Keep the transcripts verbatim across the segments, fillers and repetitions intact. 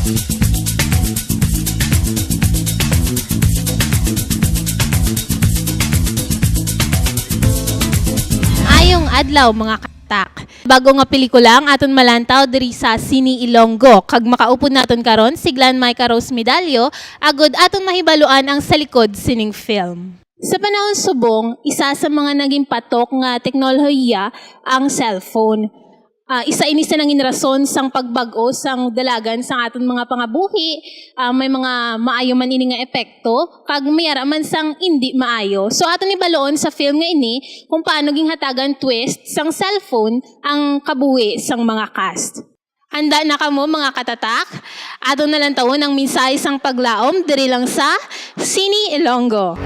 Ayong adlaw, mga katak. Bago nga pelikula ang aton malantaw diri sa Cine Ilonggo, kag makaupod naton karon si Glenn Micah Rose Medallo, agud aton mahibaluan ang sa likod sining film. Sa panahon subong, isa sa mga naging patok nga teknolohiya ang cellphone. Ah, isa ini sa nangin rason sang pagbag-o sang dalagan sang aton mga pangabuhi. Ah, may mga maayo man ini nga epekto, kag may ara man sang indi maayo. So, aton ibaluon sa film nga ini kung paano ginhatagan twist sang cellphone ang kabuhi sang mga cast. Handa na kamo, mga katatak? Aton na lang tawon ang mensahe sang paglaom diri lang sa Cine Ilonggo.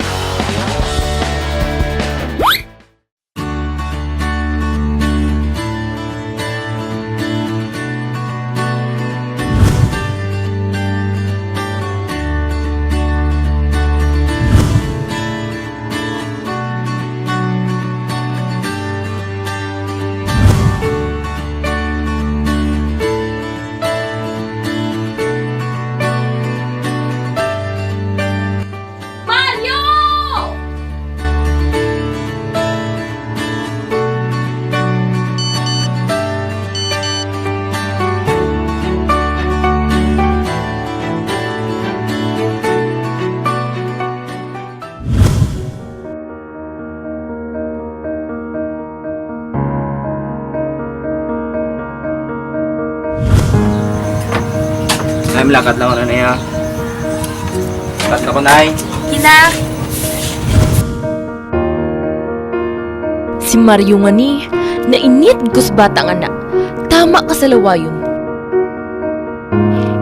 Mario! Nay, malakat lang ako, Nay, ha? Malakat ako, Nay. Kina. Si Mario nga ni, nainit ko sa bata nga na. Tama ka sa lawayon.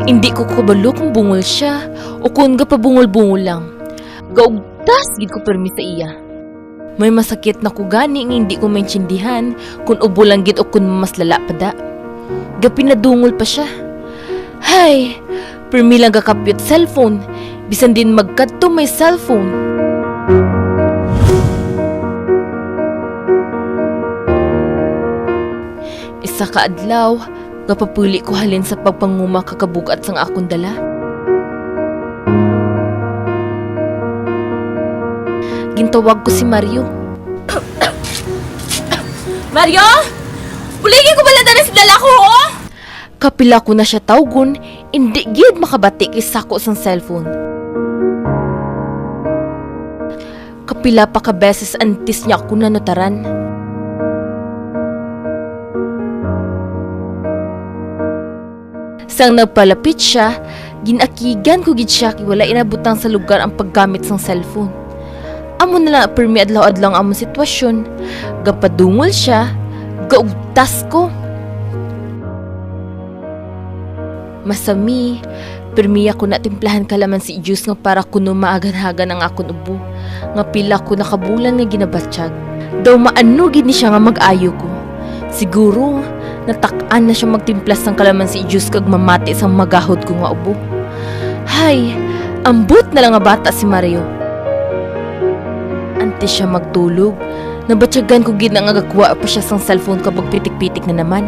Hindi ko kabalo kung bungol siya o kung gapabungol-bungol lang. Gaugtas gid ko pirmi sa iya. May masakit na ko gani nga hindi ko maintindihan kung ubo lang gid o kung mas lala pa da. Gapinadungol pa siya. Hay, pirmi lang gakapyot cellphone, bisan din magkadto may cellphone. Isa ka adlaw, gapapuli ko halin sa pagpanguma kag kabug-at sang akon dala. Gintawag ko si Mario. Mario! Buligi ko bala dala sa dala ko, oh! Kapila ko na siya tawgon, indi gid makabati kay sako sang cellphone. Kapila pa ka beses antes niya ako nanutaran. Sang nagpalapit siya, gin-akigan ko gid sia kay wala inabutang sa lugar ang paggamit sang cellphone. Amo na lang pirmi adlaw-adlaw ang amon sitwasyon. Gapadungol sia, gaugtas ko. Masami, pirmi ako natimplahan kalamansi juice nga para kuno maaganhagan ang akon ubo, nga pila ko nakabulan nga ginabatyag. Daw maano gid ni sia nga mag-ayo ko. Siguro, natak-an na sia magtimpla sang kalamansi juice kag mamati sang magahod ko nga ubo. Hay, ambot na lang nga bata si Mario. Antes sia magtulog, nabatyagan ko gid na nga gakuha pa sia sang cellphone kag magpitik-pitik na naman.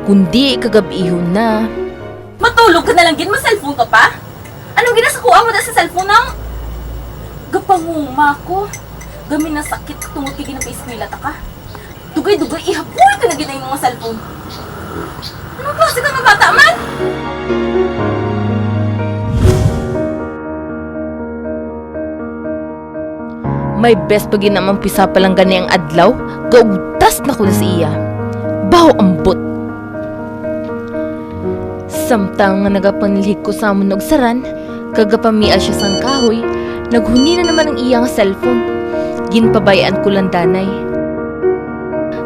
Kundi kagab-ihon na. Matulog ka na lang gid, ma-cellphone ka pa? Anong ginasakuha mo da sa cellphone, no? Gapanguma ko. Gaminasakit ka tungod kay ginapa-eskwela ta ka. Dugay-dugay, ihaboy ko na gid ang imong cellphone. Anong klase ka nga bata man? May best pa gid na mampisa pa lang gani ang adlaw, gaugtas na ko na sa iya. Baho ambot. Samtang nga nagapanilhig ko sa amon og saran, kag gapamial sia sang kahoy, naghuni na naman ang iya nga cellphone. Ginpabay-an ko lang danay.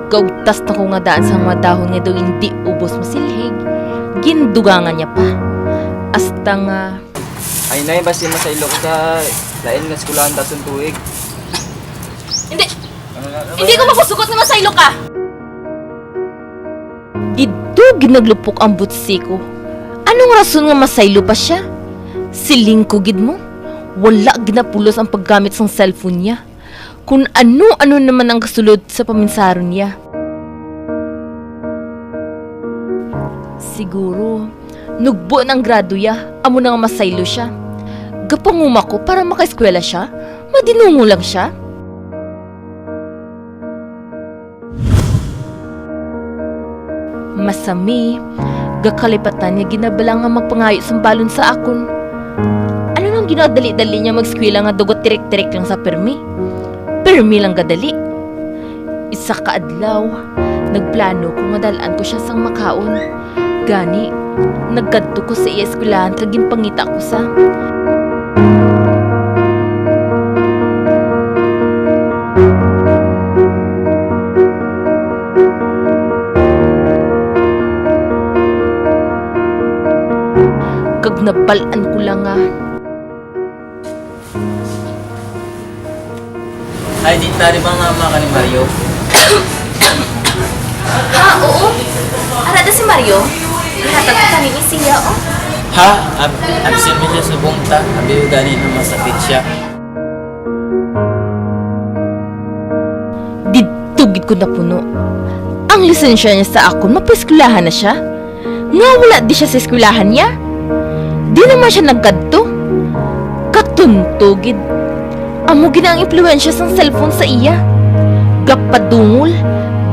Gaugtas na ko nga daan sang mga dahon nga daw indi ubos masilhig, gindugangan niya pa. Hasta nga Ay, Nay, basi masaylo ka sa lain nga eskwelahan dason tuig. Hindi. Ano na, ano Hindi ba ko yan? Makusugot nga masaylo ka. Didto gid naglupok ang butsi ko. Anong rason nga masaylo pa siya? Siling ko gid mo, wala ginapulos ang paggamit sang cellphone niya. Kun ano-ano naman ang kasulod sa paminsaron niya. Siguro, Nugbo na ang grado ya, amo na nga masaylo sia. Gapanguma ko para makaeskwela sia, madinungo lang sia. Masami, gakalipatan niya ginabala nga magpangayo sang balon sa akon. Ano nang ginadali-dali niya mag-eskwela nga daw gatirik-tirik lang sa pirmi? Pirmi lang gadali. Isa ka adlaw, nagplano ko nga dal-an ko sia sang makaon. Gani, nagkadto ko sa iya eskwelahan kag ginpangita ko sa kag nabal-an ko lang nga Ay, di tari ba nga ama ka ni Mario? Ha, oo. Ara da si Mario. Ihatag ko kani ni siya, oh. Ha? Ab absent mo siya subong ta. Abi ko gani na masakit siya. Didto gid ko napuno. Ang lisensya niya sa akon, mapaeskwelahan na siya. Nga wala di siya sa eskwelahan niya? Di naman siya nagkadto. Katunto gid. Amo gid ang impluwensya sang cellphone sa iya. Gapadungol,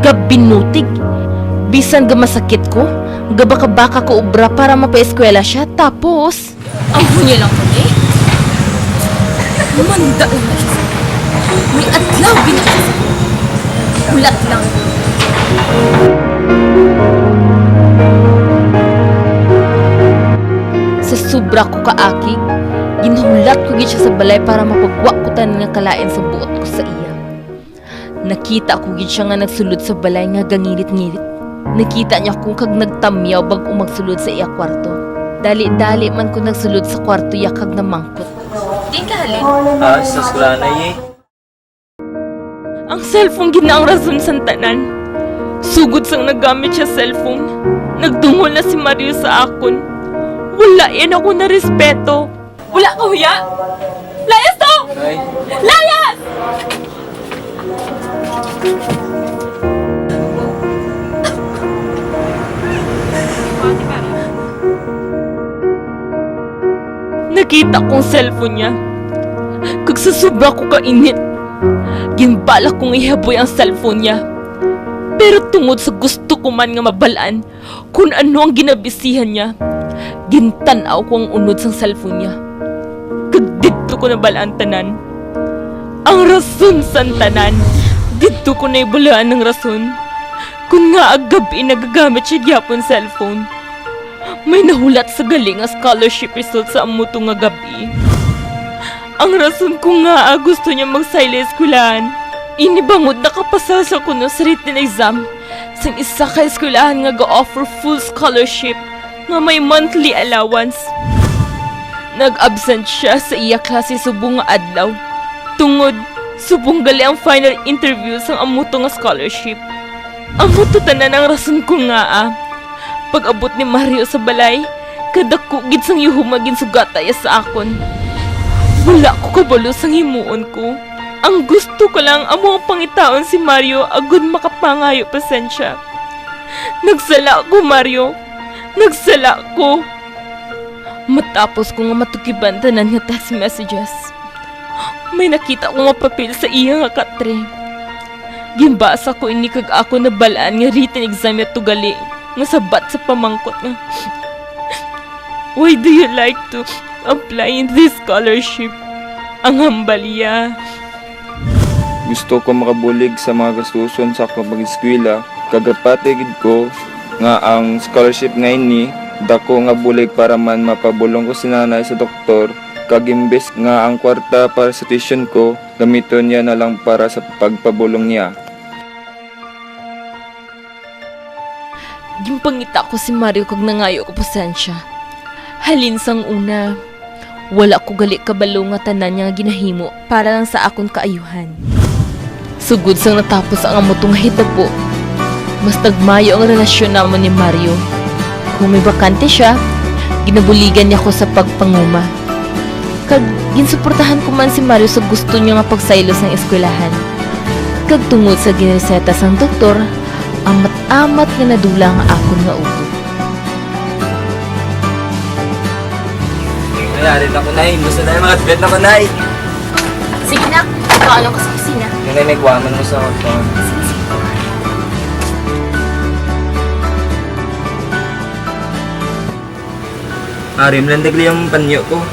gabinutig. Bisan gamasakit ko, gabakabaka ko obra para mapaeskwela siya. Tapos, ang hunya lang ko, eh. Manda lang na siya sa may adlaw, binigyan sa hulat lang. Sa sobra ko kaakig, ginhulat ko gid siya sa balay para mapagwa ko tanan nga kalain sa buot ko sa iya. Nakita ko gid siya nga nagsulod sa balay nga gangirit-ngirit. Nakita niya ko kag nagtamyaw bag-o magsulod sa iya kwarto. Dali-dali man ko nagsulod sa kwarto ya kag namangkot. Diin ka halin? Ah, sa eskwelahan na, ye. Ang cellphone gid na ang rason sang tanan. Sugod sang nagamit siya cellphone, nagdungol na si Mario sa akon. Wala yan ako na respeto. Wala ka huya? Layas to! Ay. Layas! Nakita ko ang cellphone niya. Kag sa sobra ko kainit, ginbalak kong ihaboy ang cellphone niya. Pero tungod sa gusto ko man nga mabal-an kon ano ang ginabisihan niya, gintan-aw ko ang unod sang cellphone niya. Kag didto ko nabal-an tanan. Ang rason sang tanan, didto ko nahibaluan ang rason kon ngaa gab-i nagagamit siya gihapon cellphone. May nahulat sa gali nga scholarship result sa amo to nga gab-i. Ang rason kon ngaa gusto niya magsaylo sa eskwelahan, ini bangod nakapasa siya kuno sa written exam sang isa ka eskwelahan nga ga-offer full scholarship nga may monthly allowance. Nag-absent siya sa iya klase subong nga adlaw, tungod subong gali ang final interview sang amo to nga scholarship. Amo to tanan ang rason kon ngaa, pag-abot ni Mario sa balay, kadako gid sang yuhom nga ginsugata iya sa akon. Wala ko kabalo sang himuon ko. Ang gusto ko lang amo ang pangitaon si Mario agod makapangayo pasensya. Nagsala ko, Mario. Nagsala ko. Matapos ko nga matukiban tanan nga text messages, may nakita ko nga papel sa iya nga katre. Ginbasa ko ini kag ako nabal-an nga written exam yato gali nga sabat sa pamangkot nga, "Why do you like to apply in this scholarship?" Ang hambal iya. Gusto ko makabulig sa mga gastuson sa akong pag-eskwela, kag gapati gid ko nga ang scholarship nga ini dako nga bulig para man mapabulong ko si nanay sa doktor, kag imbes nga ang kwarta para sa tuition ko, gamiton niya na lang para sa pagpabulong niya. Ginpangita ko si Mario kag nangayo ko pasensya. Halin sang una, wala ko gali kabalo nga tanan niya nga ginahimo para lang sa akon kaayuhan. Sugod sang natapos ang amo to nga hitabo, mas nagmayo ang relasyon namon ni Mario. Kung may bakante siya, ginabuligan niya ko sa pagpanguma. Kag ginsuportahan ko man si Mario sa gusto niya nga pagsaylo sang eskwelahan. Kag tungod sa ginreseta sang doktor, amat-amat nga nadula ang akon nga utok. Nangyari na ko, Nay. Gusto na yung mga advent na ko, Nay. Sige, nak. Ikaw, anong gusto ko, Sina? Nanay, may kuha man mo sa auto. Sige, sige. Ari, malandag lang yung panyo ko.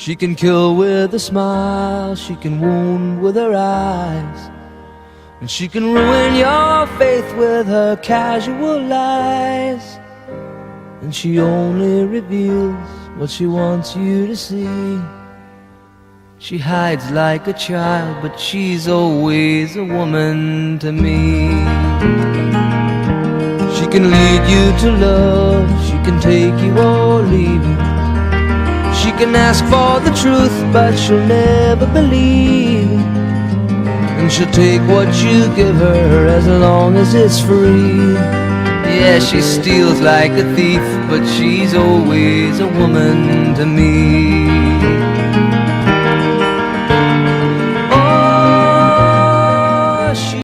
She can kill with a smile, she can wound with her eyes, and she can ruin your faith with her casual lies. And she only reveals what she wants you to see. She hides like a child, but she's always a woman to me. She can lead you to love, she can take you or leave you. She can ask for the truth, but she'll never believe. And she'll take what you give her as long as it's free. Yeah, she steals like a thief, but she's always a woman to me. Oh, she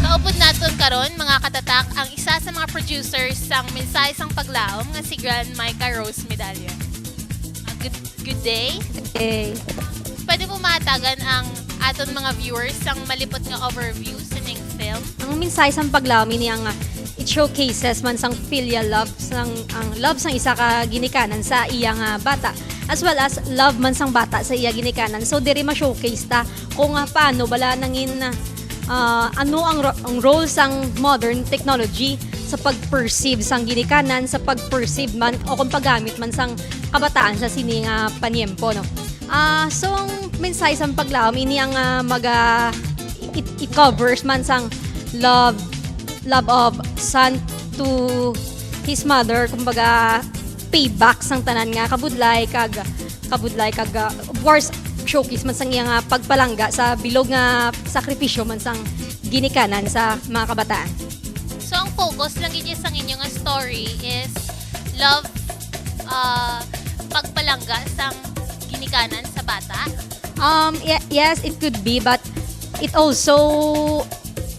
Kaupod naton karon, mga katatak, ang isa sa mga producers sang Mensahe sang Paglaom nga si Grand Micah Rose Medalla. Ah, good, good day. Good day. Pwede mo mahatagan ang aton mga viewers sang malipot nga overview sa ning film? Ang Mensahe sang Paglaom ini ang, ah, it showcases man sang filial love sang, ang love sang isa ka ginikanan sa iya nga bata, as well as love man sang bata sa iya ginikanan. So, diri ma-showcase ta kung, ah, paano bala nangin, ah, ano ang ro-, ang role sang modern technology sa pag-perceive sang ginikanan, sa pag-perceive man o kung paggamit man sang kabataan sa sini nga panyempo, no? Ah, so, ang Mensahe sang Paglaom ini ang, ah, maga-, it, it covers man sang love, love of son to his mother, kumbaga, payback sang tanan nga kabudlay kag, kabudlay kag, ah, of course, showcase man sang iya nga pagpalangga sa bilog nga sakripisyo man sang ginikanan sa mga kabataan. So, ang focus lang gid sang inyo nga story is love, ah, pagpalangga sang ginikanan sa bata? Um, ye-, yes, it could be, but it also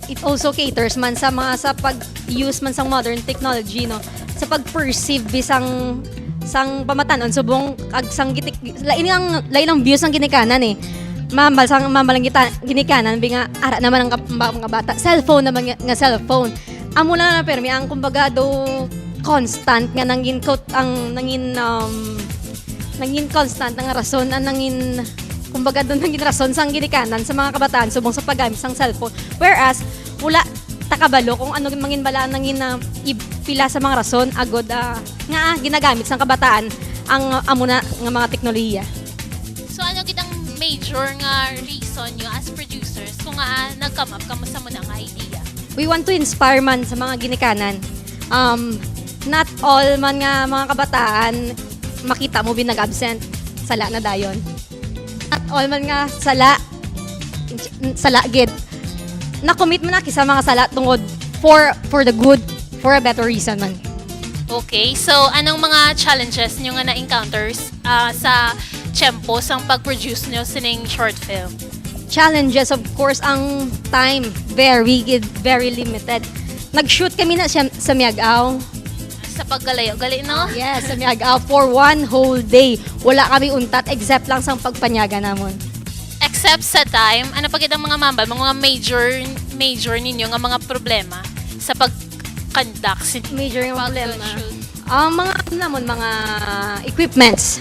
It also caters man sa mga, sa pag-use man sang modern technology, no, sa pag-perceive bisang sang pamatanon subong kag sang gitik-, lain ang, lain ang views ng ginikanan, eh. Mambal sang, mambal ang gita-, ginikanan bi nga ara naman ang kap-, mga, mga bata, cellphone naman nga, nga cellphone. Amo lang na permi ang, kumbaga, do constant nga nangin kot-, ang nangin, um, nangin constant nga rason, ang nangin, kumbaga, do nangin rason sang ginikanan sa mga kabataan subong sa paggamit sang cellphone. Whereas, wala ta kabalo kung ano mangin bala ang nangin, ah, ib-, pila sa mga rason agod, ah, nga, ah, ginagamit sang kabataan ang, ah, amo na nga mga teknolohiya. So, ano gid ang major nga reason nyo as producers kung, ah, nag-come up kamo sa muna nga idea? We want to inspire man sa mga ginikanan. Um, not all man nga mga kabataan makita mo bi nag-absent. Sala na dayon. Not all man nga sala, sala gid. Na-commit man na kita sa mga sala tungod for, for the good, for a better reason man. Okay, so anong mga challenges nyo nga na-encounters, ah, sa tiyempo sang pag-produce nyo sining short film? Challenges, of course, ang time. Very, very limited. Nag-shoot kami na siya sa Miag-ao. Sa pagkalayo, gali, no? Yes, sa Miag-ao for one whole day. Wala kami untat except lang sang pagpanyaga namon. Except sa time, ano pa gid ang mga mambal, mga major, major ninyo nga mga problema sa pag-conduct sin-, Major nga problema. Pag-shoot? Ang mga, ano namon, mga equipments.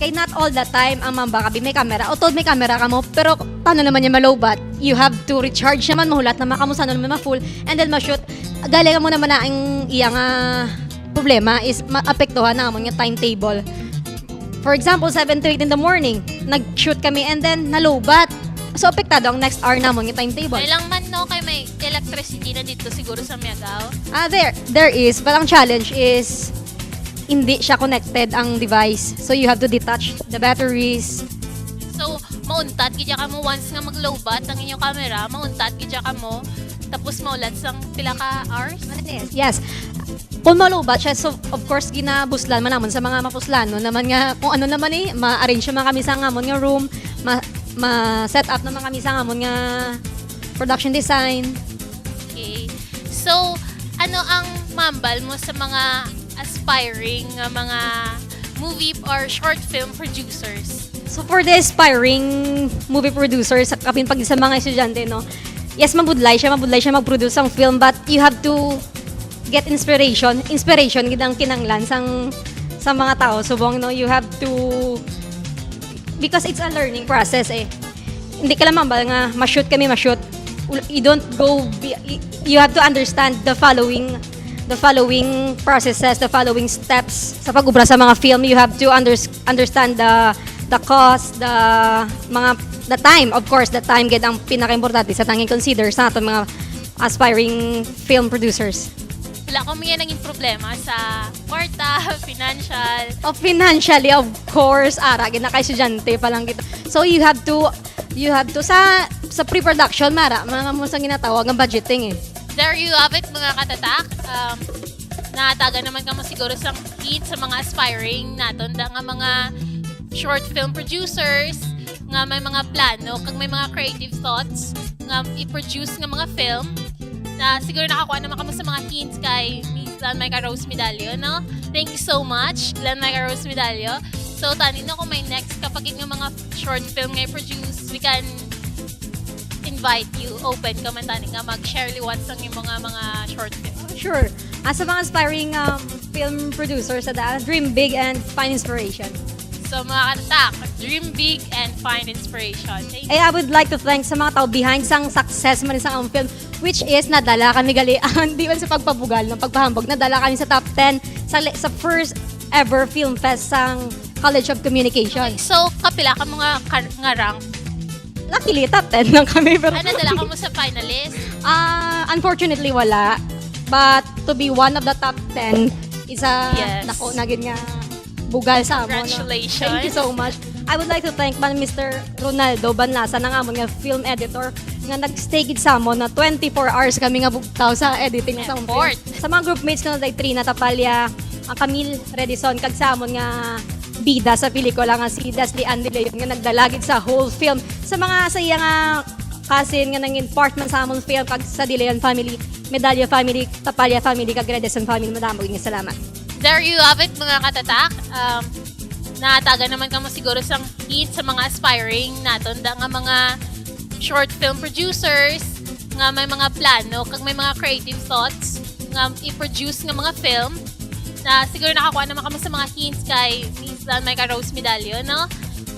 Kay not all the time ang mamba ka bi may camera. Although may camera kamo, pero paano naman niya malowbat? You have to recharge naman, mahulat naman kamo sa ano naman ma-full, and then ma-shoot. Gali mo naman na ang iya nga problema is maapektuhan na amon nga timetable. For example, seven to eight in the morning, nag-shoot kami and then nalowbat. So, apektado ang next hour namon nga timetable. May lang man, no, kay may electricity na dito siguro sa Miag-ao. Ah, there, there is. But ang challenge is, hindi siya connected ang device. So, you have to detach the batteries. So, mauntat gid ya kamo once nga mag-lowbat ang inyong camera, mauntat gid ya kamo, tapos maulat sang pila ka hours? Yes. Kung malobat siya, so, of course, ginabuslan man namon sa mga mapuslanon naman nga kung ano naman, eh, ma-arrange naman kami sa ngamon nga room, ma-, ma-set up naman kami sa ngamon nga production design. Okay. So, ano ang mambal mo sa mga aspiring nga mga movie or short film producers? So, for the aspiring movie producers, sa kapin pag sa mga estudyante, no, yes, mabudlay siya, mabudlay siya mag-produce sang film, but you have to get inspiration. Inspiration gid ang kinanglan sang, sa mga tao subong, no, you have to, because it's a learning process, eh. Hindi ka lang mambal nga ma-shoot kami, ma-shoot. You don't go be-, you have to understand the following, the following processes, the following steps sa pag-ubra sa mga film. You have to unders-, understand the, the cost, the mga, the time. Of course, the time gid ang pinakaimportante sa tanging consider sa aton mga aspiring film producers. Wala kamo nga nangin problema sa kwarta, financial? Oh, financially, of course, ara gid na kay estudyante pa lang kita. So, you have to, you have to sa, sa pre-production, mara, mga mo sa ginatawag nga budgeting, eh. There you have it, mga katatak. Um, natagan naman kamo siguro sa hint sa mga aspiring naton da nga mga short film producers nga may mga plano kag may mga creative thoughts nga i-produce nga mga film. Na siguro nakakuha naman kamo sa mga hints kay Miss Lan Micah Rose Medallo, no? Thank you so much, Lan Micah Rose Medallo. So, tani, no, kung may next ka pa gid nga mga short film nga i-produce, we can invite you. Open ka man tani nga mag-share liwat sang imong mga, mga short film. Sure. Ah, sa mga aspiring, um, film producers sa daan, dream big and find inspiration. So, mga katatak, dream big and find inspiration. Thank you. Eh, I would like to thank sa mga tao behind sang success man sang among film, which is nadala kami gali, di man sa pagpabugal, no, pagpahambog, nadala kami sa top ten sa li-, sa first ever film fest sang College of Communication. Okay, so, kapila ka mga kar-, nga rank? Luckily, top ten lang kami, pero Ah, nadala ka mo sa finalist? Ah, unfortunately, wala. But to be one of the top ten is a Yes. nako na gid nga bugal sa amo, no? Congratulations. Thank you so much. I would like to thank man Mister Ronaldo Banlasa, nga amon nga film editor, nga nag-stay gid sa amon na twenty-four hours kami nga bugtaw sa editing sa amon film. Effort. Sa mga groupmates ko na, day Trina Tapalya, ang Camille Redison, kag sa amon nga bida sa pelikula nga si Desli Ann De Leon, nga nagdala gid sa whole film. Sa mga, sa iya nga cousin nga nangin part man sa amon film, kag sa Dilayan family, Medallo family, Tapalla family, kag Redeson family, madamo gid nga salamat. There you have it, mga katatak. Um, natagan naman kamo siguro sang hint sa mga aspiring naton da nga mga short film producers nga may mga plano kag may mga creative thoughts nga i-produce nga mga film. Na siguro nakakuha naman kamo sa mga hints kay Miss Glenn Micah Rose Medallo, no?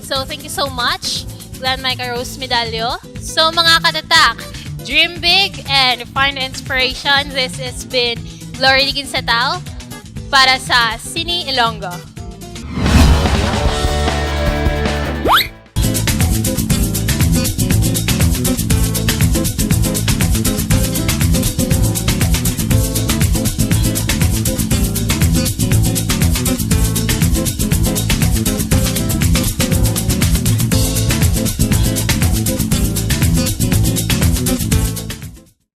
So, thank you so much, Glenn Micah Rose Medallo. So, mga katatak, dream big and find inspiration. This has been Glory Liginsatao para sa Cine Ilonggo.